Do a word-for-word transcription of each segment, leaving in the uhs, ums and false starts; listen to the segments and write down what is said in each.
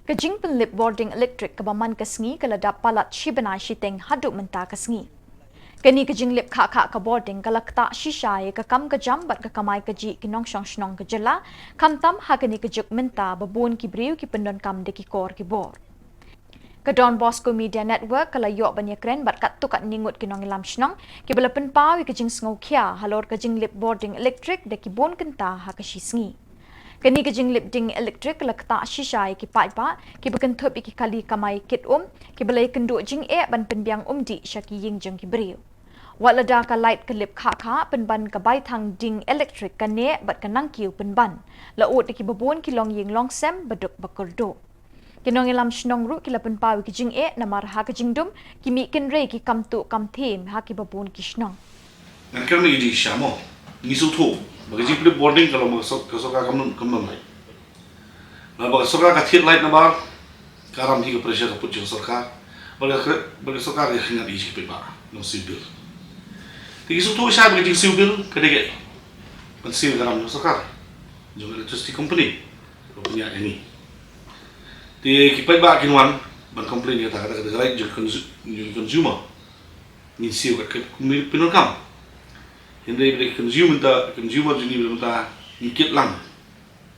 Ka jingpynlip bording elektrik kaba man ka sngi ka la dap palat shi bnai shiteng haduh mynta ka sngi. Kane ka jinglip khah khah ka bording ka la ktah shisha ïa ka kam ka jam bad ka kamai kajih ki nongshong shnong ka jylla, khamtam ha kane ka juk mynta ba bun ki briew ki pyndonkam da ki kor ki bor. Ka Don Bosco Media Network ka la ïoh ban ïakren bad katto katne ngut ki nongïalam shnong kiba la pynpaw ïa ka jingsngewkhia halor ka jinglip bording elektrik da ki bun kynta ha ka shi sngi. Kane ka jinglip ding elektrik ka la ktah shisha ïa ki paidbah kiba kynthup ïa ki kali kamai kit um kiba la ïakynduh jingeh ban pynbiang umdih sha ki ïing jong ki briew. Wat lada ka lait ka lip khah khah pynban ka baithang ding elektrik ka neh bad ka nangkiew pynban, la ud ïa kiba bun ki longïing longsem baduk bakyrduh. Ki nongïalam shnong ruh ki la pynpaw ïa ki jingeh namar ha ka jingdum ki mih kynrei ki kam tuh kam thiem ha kiba bun ki shnong. Ngan kren ïa ka jingshisha mo. Ngi sngewthuh ba ka jingpynlip bording ka long ba ka sor-, ka sorkar kam don, kam don lait. Naba ka sorkar ka thied lait nabar ka ram hi ka pressure ka put jong ka sorkar. Ba ka, ba ka sorkar ka khñiot ïa ki paidbah nong siew bill. Te ngi sngewthuh shisha ba ka jingsiew bill ka dei ka ban siew ka ram jong ka sorkar, jong ka electricity company. Ba pynïaid ïa ngi. Te ki paidbah kin wan ban complain ïa kata, kata ka dei ka right jong ka consu-, jong ka consumer. Ngin siew kat ka pyndonkam. Hynrei ba dei ka consumer mynta, consumer jong ngi mynta ngi kit lang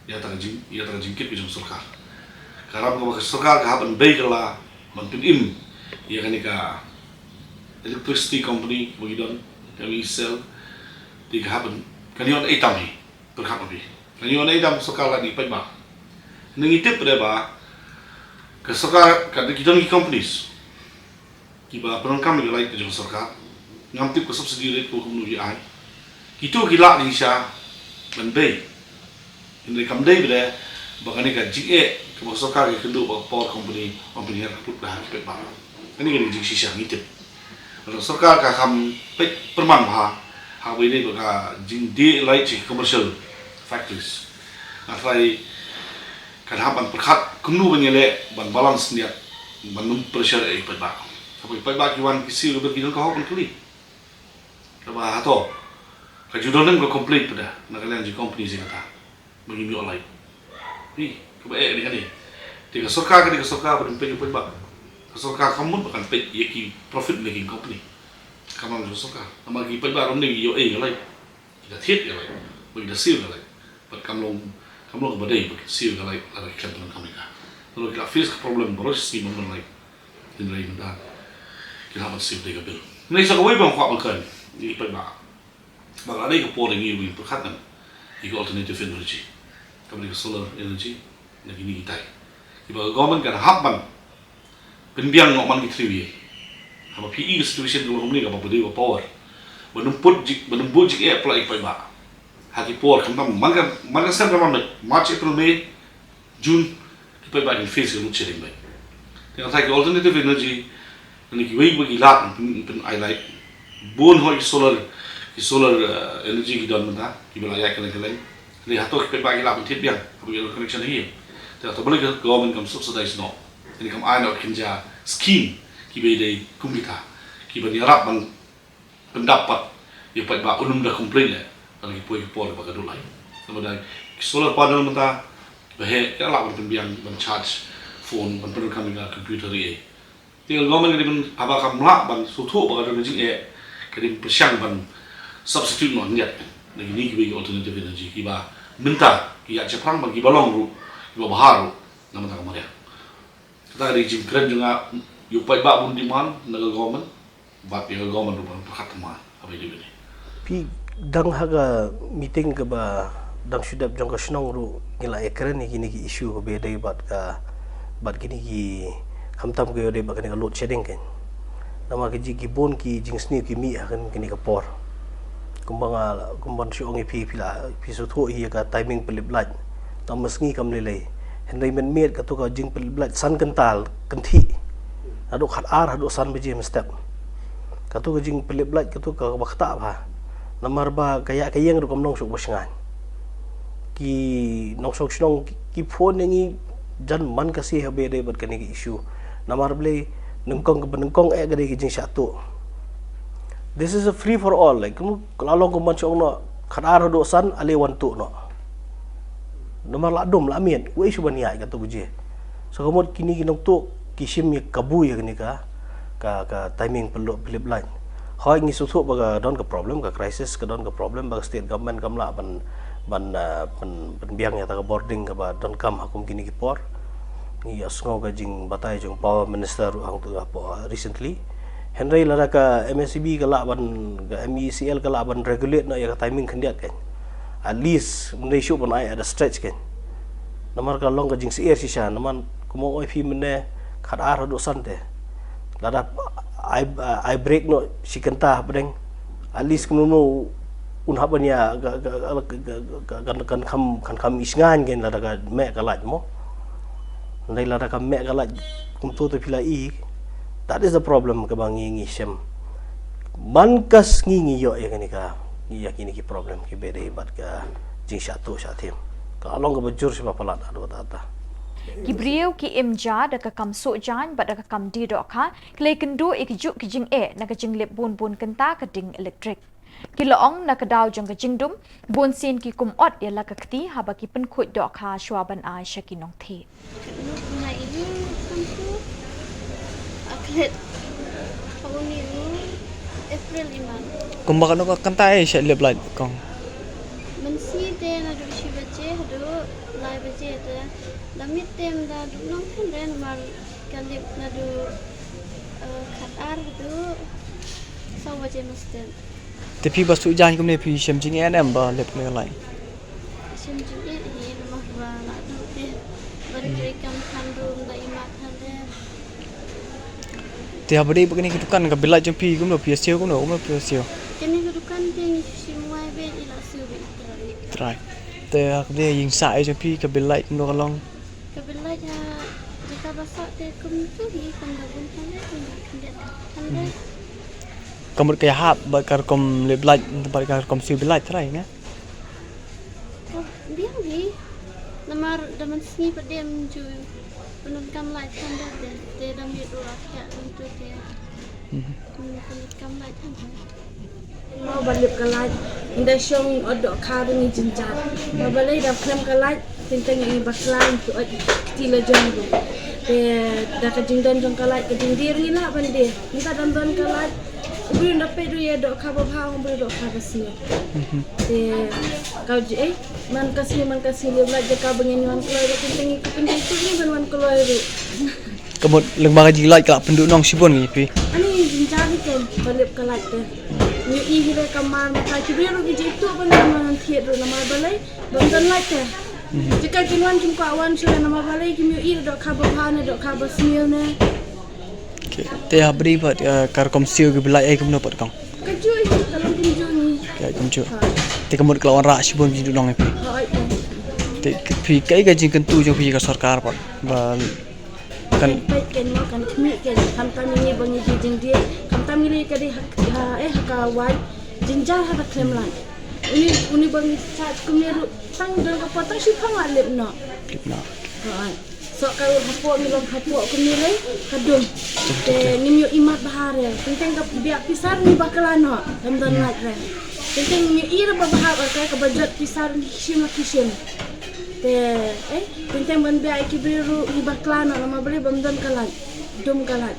ïa kata ka jing, ïa kata ka jingkit ka jong ka sorkar. Ka ram kaba ka sorkar ka hap ban bei kylla ban pynim ïa kane ka electricity company ba ngi don, ka MeECL. Te ka hap ban, kan ïoh ei tam hi. Pyrkhat ma phi. Kan ïoh ei tam sorkar lait ïa ki paidbah. Ngi tip pat ba ka sorkar ka, ki don ki companies kiba pyndonkam ïa ka lait ka jong ka sorkar. Ngam tip ka subsidy rate ko kumno ki ai. Kito ki lah dei sha ban bei. Hynrei kam dei pat ba kane ka jingeh kaba ka sorkar ka kynduh bad ka power company, company ha ka put bha ki paidbah. Kane ka dei ka jingshisha ngi tip. Ka sorkar ka kham peit pyrman bha ha kaba ïadei bad ka jingdie lait sha ki commercial factories. Nga trai ka hap ban pyrkhat kumno ban ïaleh ban balance niat ban ym pressure ïa ki paidbah. Haba ki paidbah ki wan ki siew ka bill ki don ka hok ban kylli. Kaba hato ka ju don ka complain pat na ka liang jong ki company ïa kata. Ba ngim ïoh lait. Hi, kaba eh ne kane. Te ka sorkar ka dei ka sorkar ba dang peit ïa ki paidbah. Ka sorkar kam mut ba kan peit ïa ki profit making company. Kam long jong ka sorkar. Namar ki paidbah ruh ne ki ïoh ei ïa lait. Ki da thied ïa lait. Ba ki da siew ïa lait. Bad kam long, kam long kaba dei ba ki siew ïa lait lada ki khlem pyndonkam ïa ka. Lada ki la face ka problem baroh shi sngi bym don lait. Hynrei mynta ki la ban siew dei ka bill. Hynrei sa kawei ba nga kwah ban kren ïa ki paidbah. Ba ka la dei ka por ïa ngi ban pyrkhat ngan ïa ka alternative energy, kaba dei ka solar energy na kine ki tai. Kiba ka government kan hap ban pynbiang noh man ki three way. Haba phi i ka situation ka long kumne kaba dei ka power, ba nym put jing, ba nym buh jingeh palat ïa ki paidbah. Ha ki por khamtam man ka, man ka snem kaba mynta, March, April, May, June, ki paidbah kin face ka load shedding beit. Te nga tharai ki alternative energy, lane kiwei kiba ki lad pyn, pyn ai lait. Bun hoi ki solar, ki solar, eh, energy ki don mynta, kiba la ïaid kylleng kylleng. Lane hato ki paidbah ki lah ban thied biang, haba ki connection hi. Te hato balei ka government kam subsidize noh, lane kam ai noh kynja scheme kiba dei kum kita, kiban ïarap ban pyndap pat ïa u paidbah un ym da complain leh lada ki poi ki por ba ka duh lait. Namar da ki solar panel mynta kiba heh ki lah ban pynbiang ban charge phone, ban pyndonkam ïa ka computer ei ei. Te ka government ka dei ban, haba kam lah ban sngewthuh ba ka don ka jingeh, ka dei ban pyrshang ban substitute noh khyndiat na kine kiwei ki alternative energy kiba mynta ki ïaid shaphrang bad kiba long ruh, kiba bha ruh na ka bynta ka mariang. Kata ka dei ka jingkren jong nga, ïa u paidbah bun demand na ka government bad ïa ka government ruh ban pyrkhat thymmai ha kaba ïadei bad kane. Phi dang ha ka meeting kaba dang shu dep jong ka shnong ruh ngi la ïakren ïa kine ki issue kaba ïadei bad ka, bad kine ki, khamtam ka ïadei bad kane ka load shedding kan. Namar ka jing, ki bun ki jingsniew ki mih ha kane, kane ka por. Kumba nga, kumban shu ong ïa phi, phi la, phi sngewthuh hi ïa ka timing pynlip lait. Tang ma sngi kam lei lei. Hynrei mynmiet kato ka jingpynlip lait san kynta kynthih. Haduh khatar, haduh san baje mynstep. Kato ka jingpynlip lait kato kaba ktah bha. Namar ba ka ïa ka ïeng ruh kam long shuh ba shngaiñ. Ki nongshong shnong ki, ki phone ïa ngi jan man ka sngi haba ïadei bad kane ka issue. Namar balei, nyngkong kaba nyngkong eh ka dei ka jingshah tuh. This is a free for all, like, kum ka la long kumban shu ong noh, khatar haduh san ale wan tuh noh. Namar la dum la miet, uei shu ban ïaid kato ka jia. So ka mut kine ki nongtuh ki shim ïa kabu ïa kane ka, ka, ka timing pynlut pynlip light. Hooid, ngi sngewthuh ba ka don ka problem, ka crisis, ka don ka problem ba ka state government kam lah ban, ban, ah, pyn, pynbiang ïa kata ka bording kaba donkam ha kum kine ki por. Ngi ïohsngew ka jingbatai jong Power Minister ruh hangtu hapoh, ah, recently. Hynrei lada ka M E C B ka lah ban, ka M E C L ka lah ban regulate noh ïa ka timing khyndiat kan. At least ym dei shuh ban ai at a stretch kan. Namar ka long ka jingsyier shisha, namar kumba ong phi mynne khatar haduh san te. Lada ai, ai break noh shi kynta hapdeng. At least kumno un hap ban ïa ka, ka, ka, ka, ka, kan, kan kham, kan kham isngain kan lada ka meh ka light mo. Hynrei lada ka meh ka light kumto te phi la i. That is the problem kaba ngi ngi shem. Man ka sngi ngi ïoh ïa kane ka, ïa kine ki problem kiba dei bad ka jingshah tuh shah them. Ka long kaba jur sha ba palat haduh katta. Ki briew ki im ja da ka kam suh jaiñ bad da ka kam die dohkha, ki la ïakynduh ïa ki juh ki jingeh na ka jinglip bun bun kynta ka ding elektrik. Ki la ong na ka daw jong ka jingdum, bun sien ki kum ot ïa la ka kti haba ki pynkhuid dohkha shuwa ban ai sha ki nongthieh. Nuk na ini tentu aklet. Aku ni April lima. Kumba kano ka kynta eh sha lip light kong. Mynsngi te naduh shi baje haduh lai baje te. Da miet te da duh nongthieh re namar ka lip naduh, eh, khatar haduh saw baje mynstep. Te phi ba suh jaiñ kumne phi shem jingeh ne em ba lip ne ka light? Shem jingeh hi namar ba la duh te ban trei kam than ruh ym da imat than re. Te haba dei ba kane ka dukan ka bill light jong phi kumno phi ïa siew kumno kumno phi ïa siew? Kane ka dukan te ngi shu siew wai beit i la siew beit i trai. Trai. Te haba dei ïing sah jong phi ka bill light kumno ka long? Ka bill light ha jaka ba sah te kumtu hi, kumba bun than re, kumba khyndiat than re. Ka mut ka ïahap bad ka rukom lip light bad ka rukom siew bill light trai ne? Ka biang hi. Namar da mynsngi pat dem ju pyndonkam light than re te, te da miet ruh la khiah kumtu te. Hmm, pyndonkam light than re. Mo ba lip ka light, ynda shong ot dohkha ruh ngi jynjar. Mo balei da khlem ka light, teng teng ngi bakla ngi ot kti la jong ruh. Te da ka jingdon jong ka light ka jingdie ngi lah ban die. Mynta dang don ka light, u briew nda peit ruh ïa dohkha babha, u briew dohkha ba sniew. Te ka ji eh, man ka sngi man ka sngi lip light jaka ba ngin wan kloi ruh, teng teng ngi pynjah tu ngi ban wan kloi ruh. Ka mut lyngba ka jinglaid ka la pynduh nong shibun ngi phi. Ani jynjar hi ken ba lip ka laid te. Ngi ïohi hi le ka mar mynta ki briew ruh ki ju ïa tuh ban wan thied ruh namar balei bym don laid te. Jaka kin wan kim kwah wan shuh namar balei kim ïohi ruh dohkha ba bha ne dohkha ba sniew ne. Te ha bri pat ka rukom siew ki ba laid ei kumno pat kong. Ka juh hi ka long kumjuh ngi. Ka kumjuh. Te ka mut ka la wanrah shibun ki ju nong ei phi. Te phi kaei ka jingkyntu jong phi ka sorkar pat ba kan peit ken mo kan khmih ken khamtam ïa ngi ba ngi ju jingdie khamtam ngi lei ka dei ha eh ha ka wai jynjar ha ka khlem laid. Uni uni ba ngi sah kumne ruh tang don ka por tang shiphang la lip noh. Lip noh. Hooid. Soh ka ur hapoh ngi long hapoh kumne lei ka dum. Te ngim ïohi mat bha re. Teng teng ka biang pisa ngi bakla noh. Ym don laid re. Teng teng ngi ïohi re ba bha ka ka ba jot pisa ngi shim la ki shim. Te eh teng teng ban biang ki briew ruh ngi bakla noh namar balei bym don ka laid. Dum ka laid.